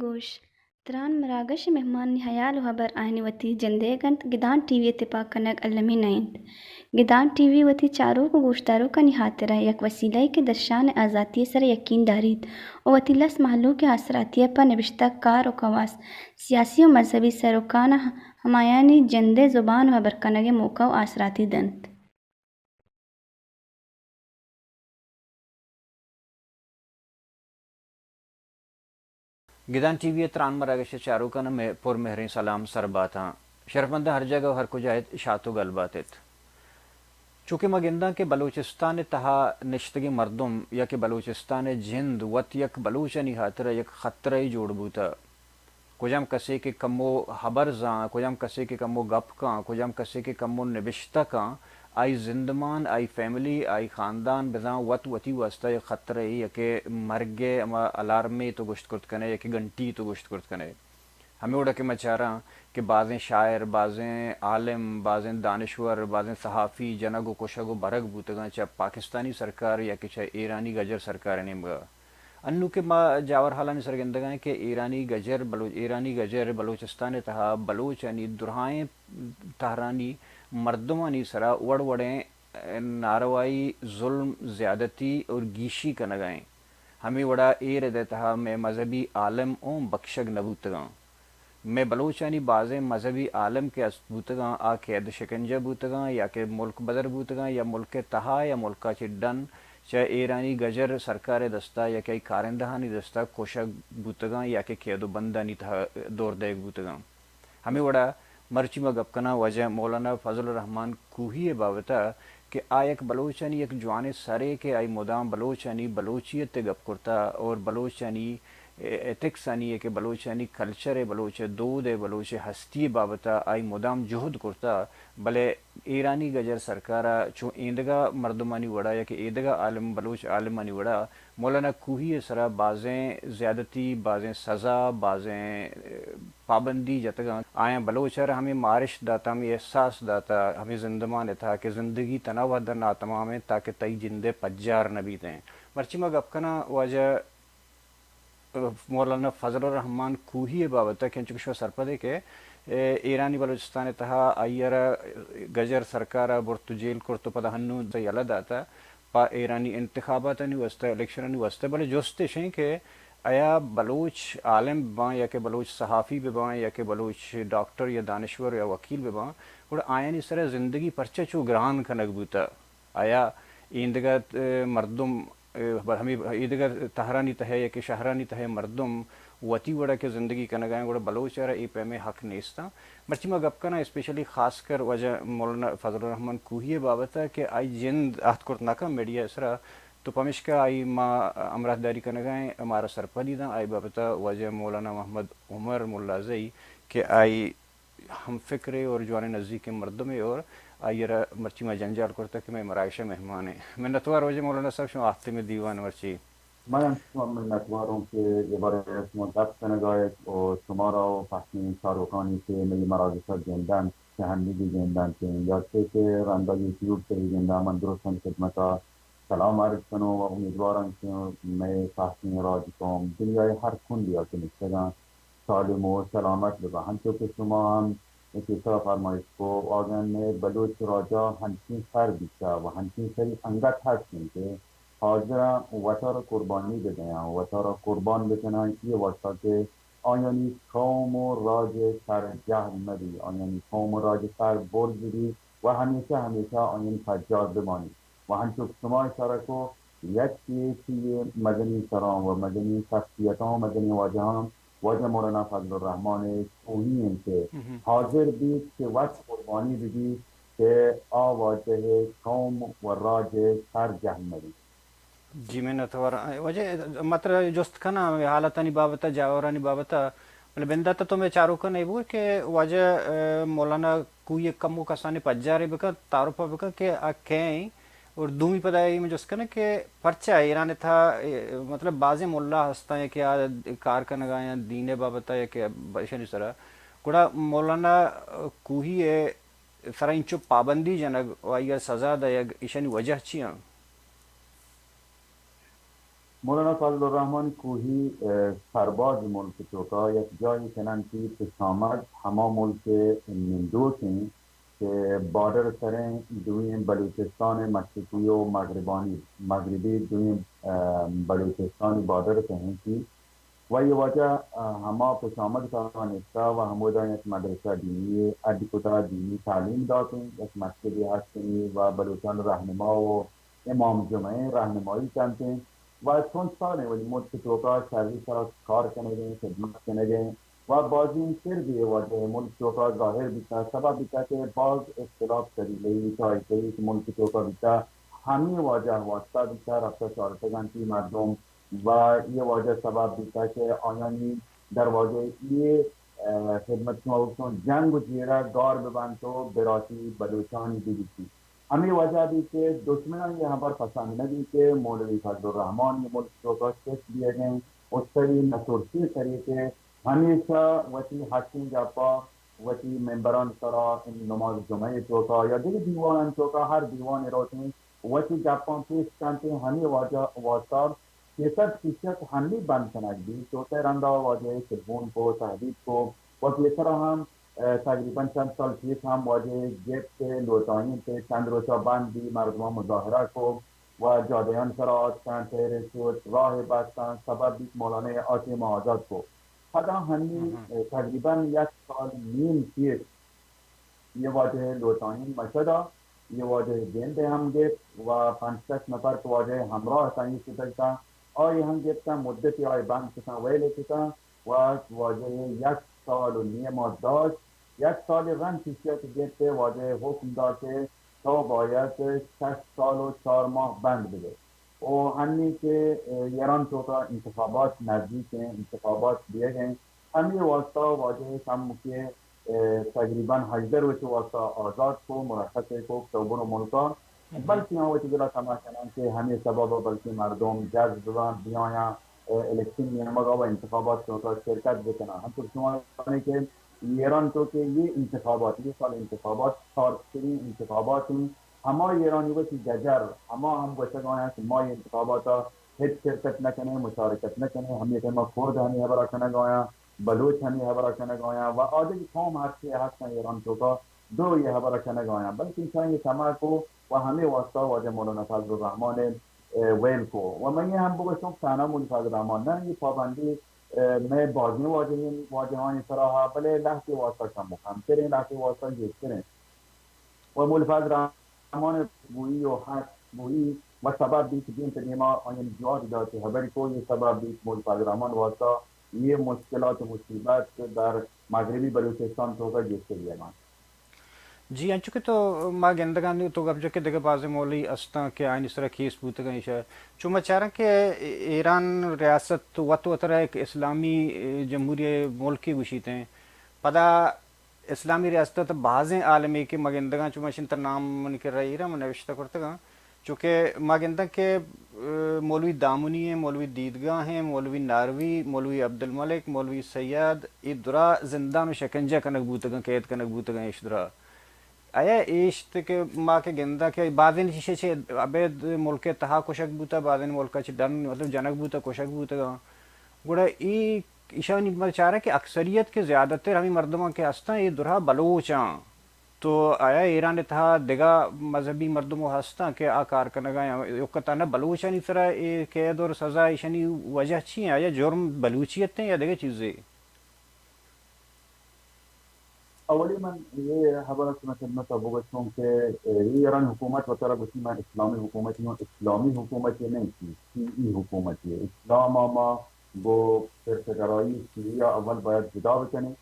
گوش، تران مراگش ءِ مہمانانی ہیال ءُ ہبر آیانی وتی جندئیگ اَنت، گدان ٹی وی ءِ تپاک کنگ المی نہ اِنت۔ گدان ٹی وی وتی چاروک ءُ گوشداروکانی ہاترا یک وسیلہ یے کہ درشان ءِ آزاتی ءِ سرا یکین داریت ءُ وتی لس مہلوک ءِ آسراتی ءَ پہ نبشتہ کار ءُ کواس، سیاسی ءُ مذہبی سروکاں ہمایانی جند ءِ زبان ءُ ہبر کنگ ءِ موقع ءُ آسراتی دنت۔ گدان ٹی وی ءِ تران مراگش ءِ چاروکاں مئے پر مہریں سلام سر باتاں۔ شرفمنداں ہر جاگہ ءُ ہر کجا ات، شات ءُ گل بات ات۔ چونکہ ما گنداں کہ بلوچستان ءِ تہا نشتگیں مردم یا کہ بلوچستان ءِ جند وت یک بلوچانی ہاترا یک خطرہ یے جوڑ بوتہ۔ کجام کسے کہ کمو ہبر زان، کجام کسے کہ کمو گپ کن، کجام کسے کہ کمو نبشتہ کن، آئی زندمان، آئی فیملی، آئی خاندان بزاں وت وتی واسطہ یک خطرہ یے یا کہ مرگ ءِ ہما الارمے تو گوشت کرت کن ئے یا کہ گھنٹی تو گوشت کرت کن ئے۔ ہمے وڑا کہ ما چاراں کہ بازیں شاعر، بازیں عالم، بازیں دانشور، بازیں صحافی جنگ ءُ کشگ ءُ برگ بوتگاں چہ پاکستانی سرکار یا کہ چہ ایرانی گجر سرکار ءِ نیمگا۔ انوں کہ ما جاور حالانی سر گندگا ایں کہ ایرانی گجر بلوچ، ایرانی گجر بلوچستان ءِ تہا بلوچانی درائیں تہرانی مردمانی سرا وڑ وڑیں ناروائی، ظلم، زیادتی اور گیشی کنگا ایں۔ ہمے وڑا اے رد ءِ تہا مئے مذہبی عالم اوں بکشگ نہ بوتگاں۔ مئے بلوچانی بازیں مذہبی عالم کہ است بوتگاں، آ قید ءُ شکنجہ بوتگاں یا کہ ملک بدر بوتگاں یا ملک ءِ تہا یا ملک ءَ چہ ڈن چہ ایرانی گجر سرکار ءِ دستا یا کہ آئی کارندہانی دستا کشگ بوتگاں یا کہ قید ءُ بندانی تہا دور دئیگ بوتگاں۔ ہمے وڑا مرچی ما گپ کناں واجہ مولانا فضل الرحمن کوہی ءِ بابت ءَ کہ آ یک بلوچانی یک جوانیں سرے کہ آئی مدام بلوچانی بلوچیت ءِ گپ کرتا اور بلوچانی ایتھکس آنی ءَ کہ بلوچانی کلچر ءِ، بلوچ ءِ دود ءِ، بلوچ ءِ ہستی ءِ بابت ءَ آئی مدام جہد کرتا، بلے ایرانی گجر سرکار ءَ چو ایندگہ مردمانی وڑا یا کہ ایدگہ عالم، بلوچ عالمانی وڑا مولانا کوہی ءِ سرا بازیں زیادتی، بازیں سزا، بازیں پابندی جتگ انت۔ آیاں بلوچ ءَ را ہمے مارشت داتا، ہمے احساس داتا، ہمے زندمان ءِ تہا کہ زندگی تنا وھد ءَ ناتمام انت تاکہ تئی جند ءِ پجار نہ بیت انت۔ مرچی ما گپ کناں واجہ مولانا فضل الرحمن کوہی ءِ بابت ءَ کہ انچو کہ شما سرپد ئے کہ، اے، ایرانی بلوچستان ءِ تہا آئی ءَ را گجر سرکار ءَ برت ءُ جیل کرت ءُ پدا ہنوں یلہ داتہ پہ ایرانی انتخاباتانی واستہ، الیکشنانی واستہ، بلے جست اش انت کہ آیا بلوچ عالم بباں یا کہ بلوچ صحافی بباں یا کہ بلوچ ڈاکٹر یا دانشور یا وکیل بباں، گڑا آیانی سر ءَ زندگی پرچہ چو گران کنگ بوتہ؟ آیا ایندگہ، اه، مردم، اه، بر ہمے ایدگہ تہرانی تہ ءَ یا کہ شہرانی تہ ءَ مردم وتی وڑ ءَ کہ زندگی کنگ ءَ انت، گڑا بلوچ ءَ را اے پیمیں حق نیست انت؟ مرچی ما گپ کناں اسپیشلی خاص کر واجہ مولانا فضل الرحمن کوہی ءِ بابت ءَ کہ آئی جند اہت کرت نہ کنت میڈیا ءِ سرا، تو پمیشکا آئی ما ہمراہداری کنگ ءَ ایں، مارا سرپدی داں۔ آئی بابت ءَ واجہ مولانا محمد عمر ملازئی کہ آئی ہم فکرے اور جوانیں نزیکیں مردمے اور آئی ءَ را مرچی ما جنجال کرتگ کہ مئے مراگش ءِ مہمانے۔ منتوار واجہ مولانا صاحب، شما آہتے مئے دیوان ءَ مرچی۔ من ہم شما منتوار اوں کہ اے بارہ ءَ شما گپ کنگ ءَ ات و شمارا و پہتیں چاروکانی کہ مئے مراگش ءَ گندنت، چہ ہندگی گندنت، یا چے کہ رندا یوٹیوب تئی گنداں، من درستانی خدمت ءَ سلام عرض کنوں و امیدواراں کہ مئے پہتیں راج قوم دنیا ءِ ہر کنڈے ءَ کہ نشتگاں، سالم و سلامت بباں۔ ہنچو کہ شما ہم پیسرا فرمائش کو، واقعاً مئے بلوچ راجا ہنچیں سر بیتا و ہنچیں سری انگت ہست انت کہ حاضراں وتارا قربانی بدیاں، وتارا قربان بکناں، یہ واسطہ کہ آیانی قوم و راج سر جہل مبی، آیانی قوم و راج سر برز بی و ہمیشہ ہمیشہ آیان پجار بمانی۔ و ہنچو کہ شما اشارہ کو، یکے چہ مزنیں سراں و مزنیں شخصیتاں و مزنیں واجہاں واجہ مولانا فضل الرحمان کوہی انت کہ حاضر بیت کہ وت قربانی بہ بیت کہ آ واجہ قوم و راج سر جہل مہ بیت۔ جی، منت وار۔ واجہ، ما ترا جست کناں ہمے حالتانی بابت ء، جاورانی بابت ء، بلے بندات ء تو مئے چاروکاں اے بگوش کہ واجہ، ء، مولانا کوئی ء کمو کسانیں پجارے بکن، تعارف ء بکن کہ آ کئے ایں؟ اور دومی پدا اے من جست کناں کہ پرچا ایران ء تھا، اے، مطلب بازیں ملا ہستاں کہ آ کار کنگا یا دین ء بابت ء یا کہ ایشانی سرا، گڑا مولانا کوہی ء سرا انچو پابندی جنگ و آئی ء سزا دئیگ، ایشانی وجہ چی آں؟ مولانا فضل الرحمان کوہی، ء، سرباز ملک توکا یک جاہے کننتی پشامگ ہما ملک نندوک انت کہ بارڈر سریں دوئیں بلوچستان مشرقی و مغربانی، مغربی دوئیں، ء، بلوچستان بارڈر سریں کی و یہ واجہ، ء، ہما پشامگ تہا نشتہ و ہمودا یک مدرسہ دینی اڈ کتا، دینی تعلیم داتیں، یک مسجدے ہستیں و بلوچان رہنما و امام جمعہ رہنمائی کنتیں و چند سالیں ولی ملک توکا شری سرا کار کنگیں، خدمت کنگیں و بازیں سر بھی واجہ ملک توکا ظاہر بیتا، سبب بیتا کہ باز اختلاف قبیلہی، طائفہی کہ ملک توکا بیتا، ہمیں واجہ واسطہ بیتا، رفتہ چارتگانتی مردم و یہ واجہ سبب بیتا کہ آیانی دروازہ یہ، ء، خدمت شما گفتوں جنگ و جیڑہ گار ببنت و براتی بلوچانی بگیتی۔ ہمیں وجہ بھی کہ دشمنان یہ ہبر پسند نہ بھی کہ مولوی فضل الرحمان یہ ملک توکا چست دیگیں و سری نترسی سری کہ ہمیشہ وتی حقیں گپا وتی ممبران سرا نماز جمعہ توکا یا دیگہ دیوان توکا ہر دیوان روتیں وتی گپاں پیش کنتیں۔ ہمیں واجہ واسطہ سیصد فیصد ہمے بند کنگ بیت۔ چوتھے رندا واجہ سربون کو، تہدید کو و پیسرا ہم، ء، تقریباً چند سال پیش ہم واجہ گپت، لوٹائینت، چند روچا بند بی، مردمان مظاہرہ کو و جادیان سرا آتکن، تیر شد، راہ بستن، سبب بیت مولانا آتیما آزاد کو۔ پدا ہنی، ء، تقریباً یک سال نیم پیش یہ واجہ لوٹائین مشدا، یہ واجہ گند ہم گپت و پنچ شش نفر کہ واجہ ہمراہ تانی شتگتاں، آئی ہم گپتاں، مدتی آئی بند کتاں، ویل کتاں و واجہ یک سال و نیما داشت۔ یک سال رند پیشیت گپت، واجہ حکم داشت کہ تو باید شش سال و چار ماہ بند بگئے۔ و ہنی کہ، اه، ایران توکا انتخابات نزدیک ہیں، انتخابات دیگ ہیں، ہمے واسطہ واجہ کم کہ، اه، تقریباً ہژدہ روچ واسطہ آزاد کو، مرخص کو، تو برو ملکا۔ بلکہ آں وتی دلا تماشا کنن کہ ہمے سبب بلکہ مردم جذب ببن، بیایاں، اه، الیکشن نیمگا و انتخابات توکا شرکت بکنن۔ ہم پر شما کہ ایران توکا یہ انتخابات، یہ سال انتخابات، سارترین انتخابات ہیں۔ ہما ایرانی وتی گجر، ہما ہم گوشگ آیاں کہ ما یہ انتخاباتا ہچ شرکت نہ کنیں، مشارکت نہ کنیں۔ ہمے ٹائما کرد ہمے ہبرا کنگ آیاں، بلوچ ہمے ہبرا کنگ آیاں و آدگہ قوم ہرچی ہستاں ایران توکا دو یہ ہبرا کنگ آیاں۔ بلکہ ایشاں یہ سما کو و ہمے واسطہ واجہ مولانا فضل الرحمان، اه، ویل کو۔ و من یہ ہم بگوشوں کہ تہنا مولانا فضل الرحمان نہ، یہ پابندی، اه، میں بازیں واجہ، واجہانی سرا ہا، بلے لہتے واسطہ کم و کمتریں، لہتے واسطہ گیشتریں۔ و مولفاز رحمان گوئی و حق گوئی و سبب بیت دین پہ دیما آیان جواب دات، ہبری کو یہ سبب بیت مولفاز رحمان واسطہ یہ مشکلات و مصیبت در مغربی بلوچستان توکا گیشتر یگان۔ جی، انچو کہ تو ما گندگان تو گپ جا کہ دگہ بازیں مولوی استاں کہ آئینی سرا کیس بوتگاں ایشا۔ چو ما چاراں کہ ایران ریاست وت وترا ایک اسلامی جمہوری ملکی گوشیتیں۔ پدا اسلامی ریاست ء تہ بازیں عالمے کہ ما گندگاں، چو مشین تر نام منی کرا ایرا من نوشتہ کرتگاں، چونکہ ما گنداں کہ، ء، مولوی دامنی ہیں، مولوی دیدگاہ ہیں، مولوی ناروی، مولوی عبدالملک، مولوی سید، اے درا زندان و شکنجہ کنگ بوتگاں، قید کنگ بوتگاں ایش درا۔ آیا ایشت کہ ما کہ گنداں کہ بازیں چیشے چہ ابید ملک ء تہا کشگ بوتہ، بازیں ملک ء چہ ڈن، مطلب، جنگ بوتہ، کشگ بوتگاں۔ گڑا اے ایشانی ما چارہ کہ اکثریت کہ زیادہ تر ہمے مردماں کہ ہستاں، اے درا بلوچاں۔ تو آیا ایران ء تہا دگہ مذہبی مردم و ہستاں کہ آ کار کنگا یا ایوک تہنا بلوچانی سرا اے قید اور سزا ایشانی وجہ چی ہیں؟ آیا جرم بلوچیت ہیں یا دگہ چیزے؟ اولی من یہ خبر شما خدمت بگوشوں کہ، اے، ایران حکومت وترا گوشی من اسلامی حکومت ہوں، اسلامی حکومت یہ نہیں، شیعی حکومت یہ۔ اسلام ما گوں فرقہ گرائی شیعہ اول باید جدا بکنیں۔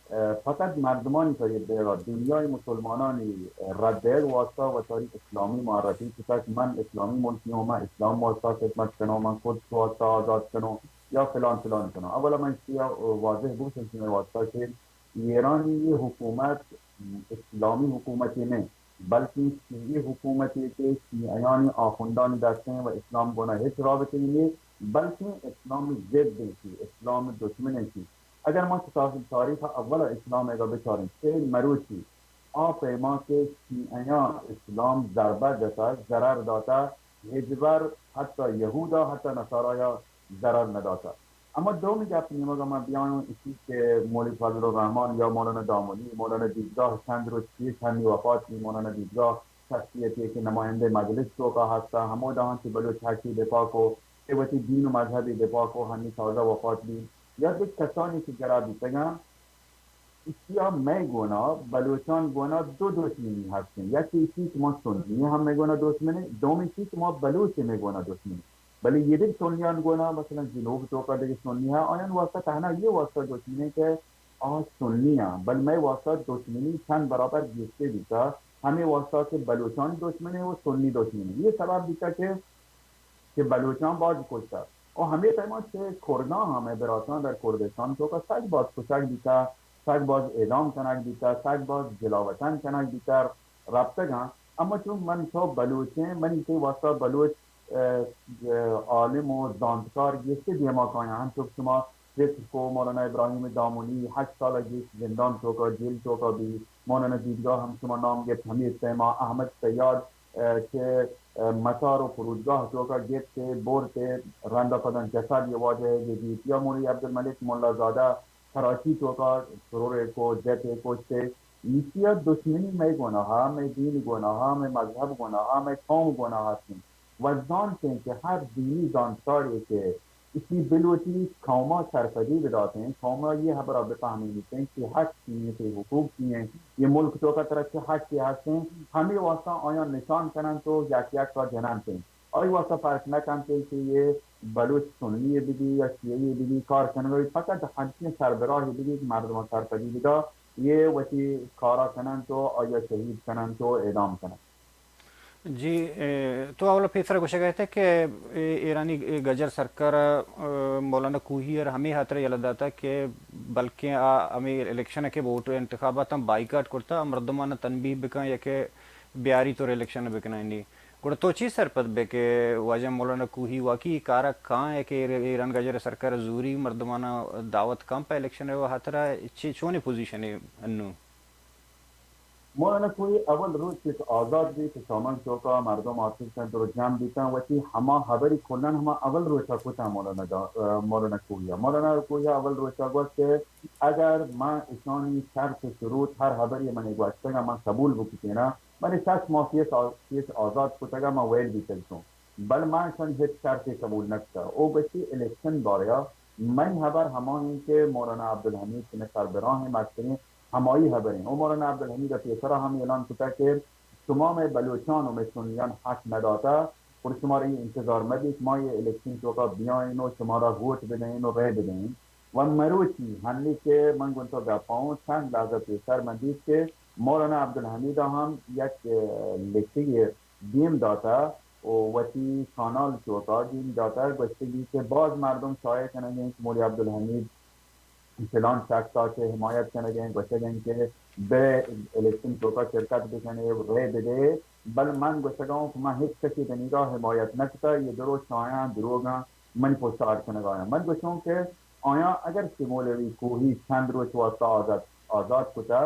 اه، فقط مردمانی سر دئیگ ءَ، دنیای مسلمانانی رد دئیگ واسطہ وتاری اسلامی معرفی کتگ، من اسلامی ملکی ہوں، من اسلام واسطہ خدمت کنوں، من قدس واسطہ آزاد کنوں یا فلان فلان کنوں۔ اولا من ایشی ءَ واضح بگوشاں شمئے واسطہ کہ ایرانی یہ حکومت اسلامی حکومتی نہ، بلکیں شیعی حکومتی کہ شیعیانی آخوندانی دستیں و اسلام گونا ہچ رابطے نہ، بلکیں اسلام ضد انتی، اسلام دشمن انتی۔ اگر ما کتاب تاریخ اول اسلام ءَ بچاریں، چہ مروچی آ پیما کہ شیعیاں اسلام ضربہ جتا، ضرر داتا، ہچبر حتی یہودا، حتی نصارایا ضرر نداتا۔ اما دومی گپ نیمگا من بیایوں، اسی کہ مولوی فضل الرحمن یا مولانا دامنی، مولانا دیدگاہ چند روچ پیش ہنی وفات بی۔ مولانا دیدگاہ شخصیتی کہ نمائندہ مجلس توکا ہستا، ہمودا ہم کہ بلوچ حقی دفاع کو، کہ وتی دین و مذہبی دفاع کو، ہنی تازہ وفات بی۔ یا دگہ کسانی کہ گرا بیتگاں، ایشی ءَ مئے گونا، بلوچان گونا دو دشمنی ہستیں۔ یکے ایشی کہ ما سنی ہم مئے گونا دشمنیں، دومی ایشی کہ ما بلوچ مئے گونا دشمنیں۔ بلے یہ دگہ سنیان گونا، مثلاً جنوب توکا دگہ سنی ہے، آیان واسطہ تہنا یہ واسطہ دشمنیں کہ آ سنی ہیں، بل مئے واسطہ دشمنی چند برابر گیشتر بیتا، ہمیں واسطہ کہ بلوچانی دشمنیں و سنی دشمنیں۔ یہ سبب بیتا کہ کہ بلوچاں باز کشتہ۔ و ہمے پیما چہ کرداں ہم، مئے براتاں در کردستان توکا سک باز کشگ بیتہ، سک باز اعدام کنگ بیتہ، سک باز جلاوطن کنگ بیتہ، رپتگاں۔ اما چون من تو بلوچیں، منی تئی واسطہ بلوچ، اه، اه، عالم و زانتکار گیشتر دیما کایاں۔ ہنچو کہ شما ذکر کو مولانا ابراہیم دامنی ہشت سال گیش زندان توکا، جیل توکا بی، مولانا دیدگاہ ہم شما نام گپت، ہمے پیما احمد صیاد، اه، چہ، اه، مطار و فرودگاہ توکا گپت، برت، رندا پداں جسد یہ واجہ یہ بیت۔ یا مولوی عبدالملک ملا زادہ کراچی توکا ترور کو، جت، کشت۔ ایشی ءَ دشمنی مئے گناہ، مئے دین گناہ، مئے مذہب گناہ، مئے قوم گناہ ہستیں۔ و زانتیں کہ ہر دینی زانتکارے کہ اسی بلوٹی قوما سرپدی بداتیں، قوما یہ حبرا بفہمینیتیں کہ حق چی ہیں، کہ حقوق چی ہیں، یہ ملک توکا ترا چہ حقے ہستیں، ہمے واسطہ آیاں نشان کننت و یک یک کا جننتیں۔ آئی واسطہ فرق نہ کنتیں کہ یہ بلوچ سنی بدی یا شیعی بدی، کار کنگا فقط ہنچیں سربراہی بدی کہ مردمان سرپدی بدا، یہ وتی کارا کننت و آیا شہید کننت و اعدام کننت۔ جی، اے، تو اولا پیسرا گوشگ ءَ اتئے کہ اے ایرانی اے گجر سرکار ءَ، اے، مولانا کوہی ءَ ہمے ہاترا یلہ داتگ کہ بلکیں آ ہمے الیکشن ءَ کہ ووٹ انتخابات ہم بائیکاٹ کرتگ، مردمان ءَ تنبیہ بکن یا کہ بیاری طور الیکشن بکنائینی۔ گڑا تو چی سرپد بئے کہ واجہ مولانا کوہی واقعی اے کار ءَ کاں ءَ کہ ایر-، ایران گجر سرکار ءَ زوری مردمان ءَ دعوت کن پہ الیکشن ءِ ہاترا، چی چونیں پوزیشنے انوں؟ مولانا کوہی اول روچ کہ آزاد بیت، سامنگ چوکا مردم آتکگ اتنت، درو جمع بیتاں، وتی ہما ہبری کلاً ہما اول روچا کتاں مولانا دا-، اه، مولانا کوہیا۔ مولانا کوہیا اول روچا گوشت کہ اگر من اشانی شرط و شروط ہر ہبری منی گوشتگا من قبول بکتیناں، منی شش ماہ پیش آ-، پیش آزاد کتگا من ویل بیتگ اتوں، بل من اشانی ہچ شرطے قبول نکتا۔ او گوشتی الیکشن باریا منی ہبر ہما انت کہ مولانا عبدالحمید کہ مئے سربراہ ہیں، مستریں ہمائی ہبریں۔ او مولانا عبدالحمید ءَ پیسرا ہم اعلان کتگ کہ شما مئے بلوچان و مئے سنیان حق نداتہ، گڑا شمارا یہ انتظار مبیت، ما یہ الیکشن توکا بیائین و شمارا ووٹ بدئین و رئے بدئین۔ و مروچی ہنی کہ من گوں تو گپا اوں، چند لحظہ پیسر من دیت کہ مولانا عبدالحمید ءَ ہم یک، اه، لکھے دیم داتہ و وتی کانال توکا دیم داتہ، گوشتگی کہ باز مردم شائع کنگیں کہ مولوی عبدالحمید فلان شخص ءَ چہ حمایت کنگ ءَ، گوشگ ءَ کہ بہ الیکشن توکا شرکت بکنے، رئے بدے، بل من گوشگ ءَ اوں کہ من ہچ کسی دنیگا حمایت نہ کتا، یہ درو شایاں دروگاں منی پشت آر کنگ ءَ آیاں۔ من گوشوں کہ آیاں اگر کہ مولوی کوہی چند روچ واسطہ آزاد، آزاد کتا،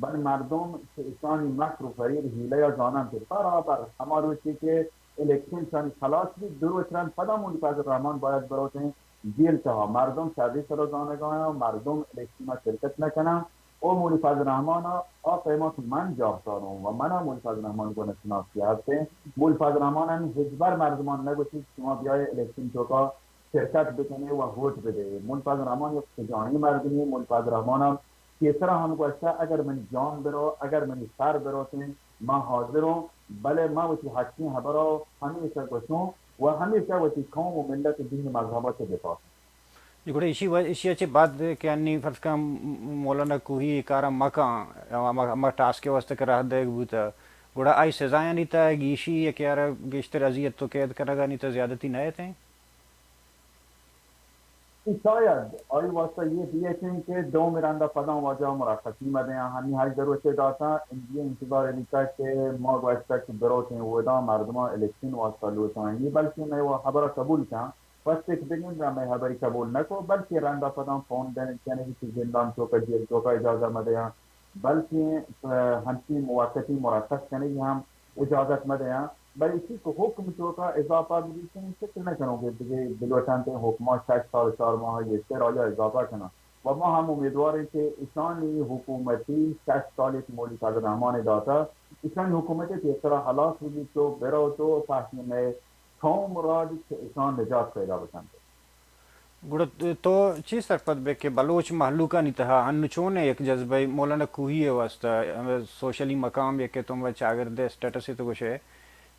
بل مردم چہ اشانی مکر و فریب حیلہ ءَ زاناں کہ برابر ہما روچی کہ الیکشن شانی خلاص بیت، دو روچ رند پدا مولوی فضل الرحمن باید بروتیں جیل تہا۔ مردم شری سرا زانگ ءَ آیاں، مردم الیکشن ءَ شرکت نہ کناں۔ او مولوی فضل الرحمن ءَ آ پیما کہ من جاہ داروں و منا مولوی فضل الرحمن گوں شناختی ہستیں، مولوی فضل الرحمن ءَ ہچبر مردمان نگوشیت شما بیائے الیکشن توکا شرکت بکنے و ووٹ بدے۔ مولوی فضل الرحمن یک شجاعیں مردمے، مولوی فضل الرحمن ءَ پیسرا ہم گوشتہ، اگر منی جان برو، اگر منی سر بروتیں، من حاضروں، بلے من وتی حقیں ہبرا ہمیشہ گوشوں و ہمیشہ وتی قوم و ملت و دین و مذہبا چہ دفاع کنوں۔ گڑا ایشی و-، ایشی ءَ چہ بعد کہ انی فرض کن مولانا کوہی اے کار ءَ مکن، ہما، ہما ٹاسک ءِ واستہ کہ راہ دئیگ بوتہ، گڑا آئی سزایانی تہ ءَ گیشی یا کہ آرا گیشتر اذیت و قید کنگانی تہ ءَ زیادتی نہ اتیں؟ شاید آئی واستہ یہ بیتیں کہ دومی رندا پداں واجہ مرخصی مدیاں، ہنی ہشت روچے داتاں، انجی انتظار بیتا کہ ما گوشتہ کہ بروتیں اودا مردماں الیکشن واستہ لوٹاں، یہ بلکہ مئے و خبر قبول کن، وقتے کہ بگنداں مئے ہبری قبول نہ کو، بلکہ رندا پداں فون دن کنگی کہ زندان توکا، جیل توکا اجازہ مدیاں، بلکہ، اه، ہنچی موقتی مرخص کنگی ہم اجازت مدیاں۔ بلے ایشی کہ حکم توکا اضافہ ببیتیں، فکر نہ کنوں کہ دگہ بلوٹنتیں حکما شش سال چار ماہ گیشتر آیا اضافہ کناں۔ و ما ہم امیدواریں کہ اشانی حکومتی شش سالی کہ مولوی فضل الرحمن داتا، اشانی حکومت پیسرا خلاص ببیت و برو تو فہمی مئے قوم راج چہ اشان نجات پیدا بکنت۔ گڑا تو چی سرپد بے کہ بلوچ مہلوکانی تہا انو چون یک جذبہ مولانا کوہی ءِ واستہ، ہمے سوشلی مقام یا کہ تو چاگرد ءِ اسٹیٹس ءَ تو گوشے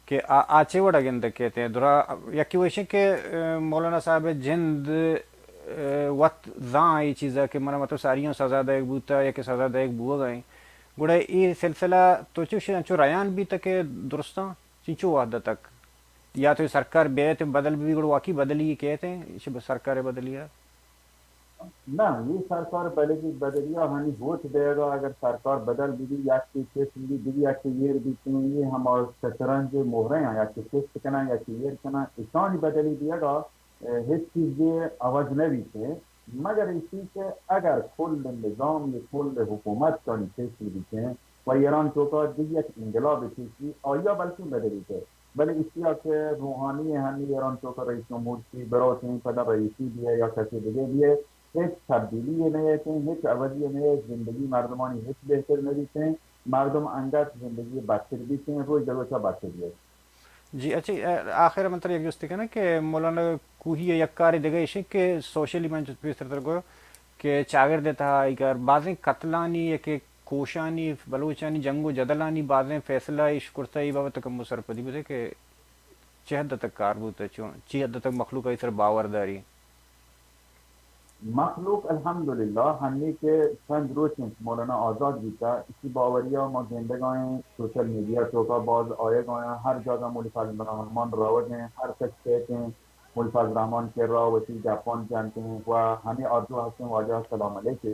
کہ آ، آ چے وڑا گندگ کیت؟ درا یکی وشیں کہ، اه، مولانا صاحب ءِ جند، اه، وت زان اے چیزا کہ منا مطلب ساریاں سزا دئیگ بوتا یا کہ سزا دئیگ بوگا ایں۔ گڑا اے سلسلہ تو چوش انچو ریان بیتا کہ درستاں چنچو وہد تک یا تو سرکار بیت بدل بی گڑا واقعی بدلی کیت ایں، ایش بہ سرکار بدلی ءَ؟ نہ، یہ سرکار بدلی، بدلی ءَ ہنی ہوت دیگا، اگر سرکار بدل بی، یک کے چست بی، دگہ یک کے ایر بیتیں، یہ ہما شطرنج مہرے ہیں، یک کے چست کنن، یک کے ایر کنن، اشانی بدلی دیگا، اه، ہچ چیزے عوض نہ بیتیں، مگر ایشی کہ اگر کل نظام، یہ کل حکومت چانی چست بیتیں، و ایران توکا دی یک انقلاب چیزی آیا بلکہ بدلی تے۔ بلے ایشیا کہ روحانی ہنی ایران توکا رئیس جمہور چی بروتیں، پدا رئیسی بیئے یا کسی دیگه بیئے، ہچ تبدیلی نہ اتیں، ہچ عوضی نہ ات، زندگی مردمانی ہچ بہتر نہ بیتیں، مردم انگت زندگی بدتر بیتیں، روز در روزا بدتر بیئے۔ جی، اچھا، ا، آخر من ترا یک جستے کناں کہ مولانا کوہی ءِ یک کارے دگہ ایش انت کہ سوشلی من چو پیسر تر گو کہ چاگرد ءِ تہا اگر بازیں قتلانی یا کہ کوشانی، بلوچانی جنگ و جدلانی بازیں فیصلہ ایش کرتہ، اے بابت کمو سرپدی بدے کہ چہ حد تک کار بوتہ، چون، چی حد تک مخلوق آئی سر باور داری؟ مخلوق الحمدللہ ہنی کہ چند روچ انت مولانا آزاد بیتا، اسی باوریا ما گندگائیں سوشل میڈیا توکا باز آیگایاں، ہر جاگہ مولوی فضل الرحمن روگیں، ہر کس کہتیں مولوی فضل الرحمن کرا وتی گپان جنتیں و ہمیں آرزو ہستیں واجہ سلام علیک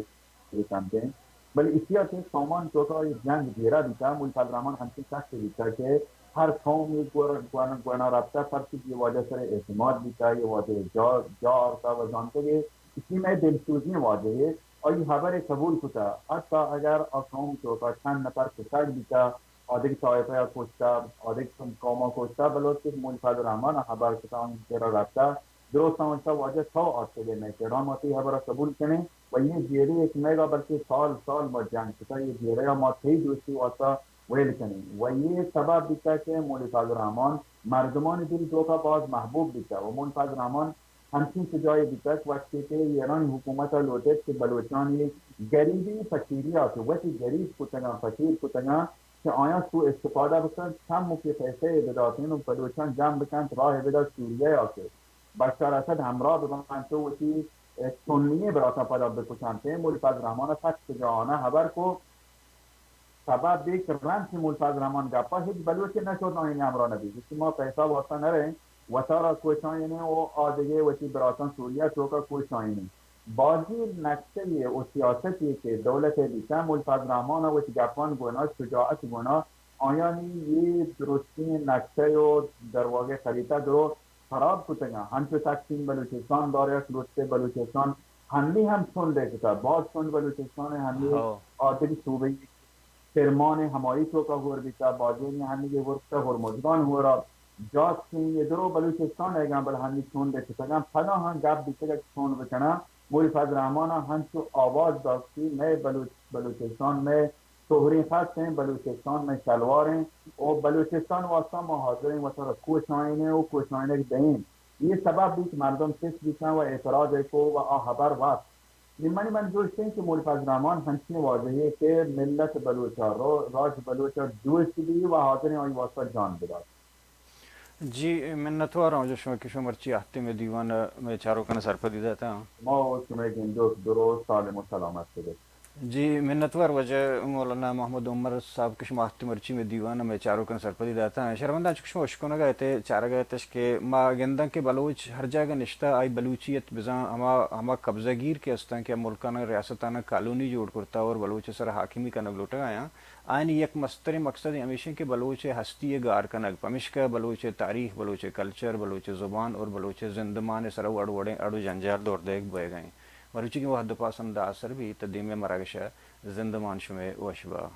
بکنتیں۔ بلے ایشیا کہ قومان توکا یہ جنگ گیرا بیتا، مولوی فضل الرحمن ہمچین شخص بیتا کہ ہر قوم یہ گور-، گون-، گونا رابطہ پرچی یہ واجہ سر اعتماد بیتا، یہ واجہ جا، جا آرتا و زانتے کہ اسی میں دلسوزی واجہ ہے اور یہ خبر قبول کتا۔ حتی اگر آ قوم توکا چند نفر کشگ بیتا، آدگہ طائفہ یا کشتا، آدگہ قوما کشتا، بلوچ کہ مولوی فضل الرحمن خبر کتا، ان کرا رابطہ درست آنچہ واجہ تو آتکگے مئے کرا، ما تئی ہبرا قبول کنیں و یہ جیڑے ایک مئیگا بلکہ سال سال ما جنگ کتا، یہ جیڑے ما تئی دوستی واسطہ ویل کنیں و یہ سبب بیتا کہ مولوی فضل الرحمن مردمانی دل توکا باز محبوب بیتا و مولوی فضل الرحمن ہمچین شجاعی بیتا کہ وقتی کہ ایرانی حکومت لوٹت کہ بلوچانی گریبی فقیری آتے وتی گریب کتگاں، فقیر کتگاں کہ آیاں سوء استفادہ بکن، کم و کہ پیسے بداتین و بلوچان جمع بکنت، راہ بدات سوریہ آتے۔ بشار اسد ہمراہ ببنت و وتی، اه، سنی براتاں پدا بکشنت۔ مولوی فضل الرحمن سک شجاعانہ ہبر کو۔ سبب بیت کہ رند چہ مولوی فضل الرحمن گپا ہچ بلوچے نہ شد آیانی ہمراہ نہ بیت۔ گوشتی ما پیسہ واسطہ نہ رئیں، وتارا کوشائینیں و آ دگہ وتی براتاں سوریہ توکا کوشائینیں۔ بازی نقشہ و سیاستی کہ دولت بیتا مولوی فضل الرحمن وتی گپان گونا شجاعت گونا آیانی یہ درستیں نقشہ و در واقع خریطہ درو خراب کتگاں۔ ہنچو تقسیم بلوچستان بارے ات، لوٹتے بلوچستان ہنی ہم چنڈے کتا، باز چنڈ بلوچستان ہنی ہو۔ آدگہ صوبے کرمان ہمائی توکا ہور بیتا، بازینی ہنی یہ ہور کتا، ہرمزگان ہورا جات سین یہ درو بلوچستان ایگاں، بل ہنی چنڈے کتگاں۔ پدا ہم گپ بیتگا کہ چون بکناں، مولوی فضل الرحمن ہنچو آواز داشتی، مئے بلوچ، بلوچستان مئے سہریں خط ایں، بلوچستان مئے شلوار ایں و بلوچستان واسطہ ما حاضر ایں وتارا کوشائینیں و کوشائینگ دئیں۔ یہ سبب بیت کہ مردم چست بیتاں و اعتراض کو و آ ہبر وت۔ نی منی من جوشتیں کہ مولوی فضل الرحمن ہنچیں واجہے کہ ملت بلوچا، رو-، راج بلوچا دوست بی و حاضر ایں آئی واسطہ جان بدات۔ جی، منتوار آں واجہ شما کہ شما مرچی آہتے مئے دیوان ءَ مئے چاروکاں سرپدی داتاں۔ ما و شمئے گندوک درو سالم و سلامت ببیں۔ جی، منتوار واجہ مولانا محمد عمر صاحب کہ شما آہتے مرچی مئے دیوان ءَ مئے چاروکاں سرپدی داتاں۔ شرمنداں چو کہ شما اشکنگ ءَ ات، چارگ ءَ اتش کہ ما گنداں کہ بلوچ ہر جاگہ نشتہ آئی بلوچیت بزاں ہما، ہما قبضہ گیر کہ استاں کہ ملکاناں ریاستاناں کالونی جوڑ کرتا اور بلوچ سر حاکمی کنگ لوٹگ آیاں۔ آیانی یک مستریں مقصد ہمیش انت کہ بلوچ ءِ ہستی ءِ گار کنگ، پمیشکا بلوچ ءِ تاریخ، بلوچ ءِ کلچر، بلوچ ءِ زبان اور بلوچ ءِ زندمان ءِ سرا وڑ وڑیں اڑ و جنجال دور دئیگ بوئگ ء انت۔ مروچی کہ وہد ء پہ اسندا آسر بیت، تہ دیمے مراگش ء زندمان شمئے وش با۔